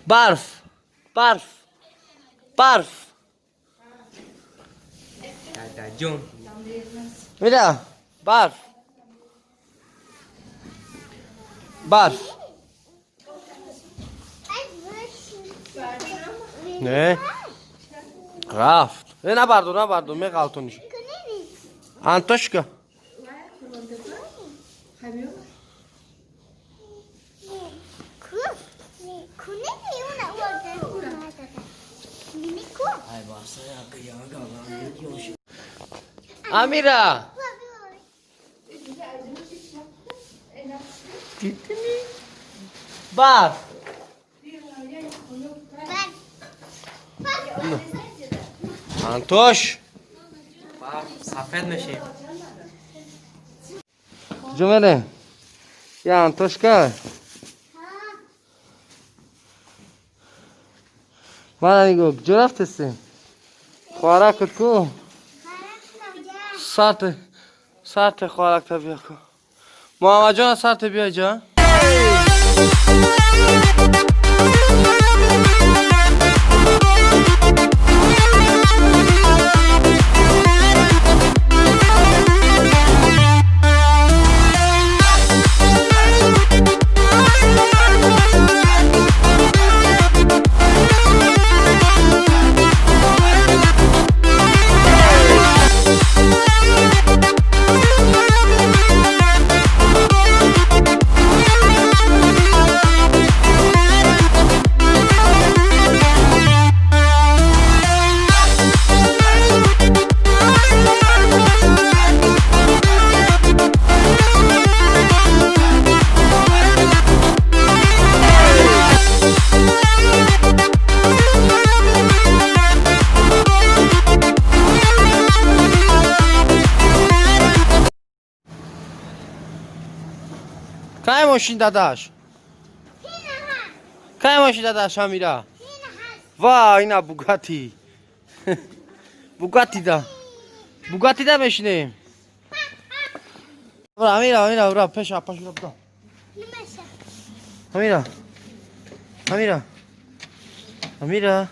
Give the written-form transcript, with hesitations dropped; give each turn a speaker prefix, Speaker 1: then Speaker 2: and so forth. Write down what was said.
Speaker 1: Барф, барф, барф.
Speaker 2: Дадаҷон.
Speaker 1: Мира, барф, барф. Не, рафт. Набардор, набардор, меғалтониш. Антошка. Амира. Барф. Антош.
Speaker 2: Сафед мешем.
Speaker 1: Куҷо мерем? Я, Антошка. Мана нигоҳ, куҷо рафтеси? Хоҳаракат ку? Сарте, сарте, хоҳаракта бия ку. Муҳаммадҷона, сарте бия ҷа. Кай мошин дадаш? Кай мошин дадаш, Амира? Ва, ина Бугати. Бугати да. Бугати да мешинем. Амира, Амира, ура, пеша, паш, ура, буда. Амира. Амира. Амира.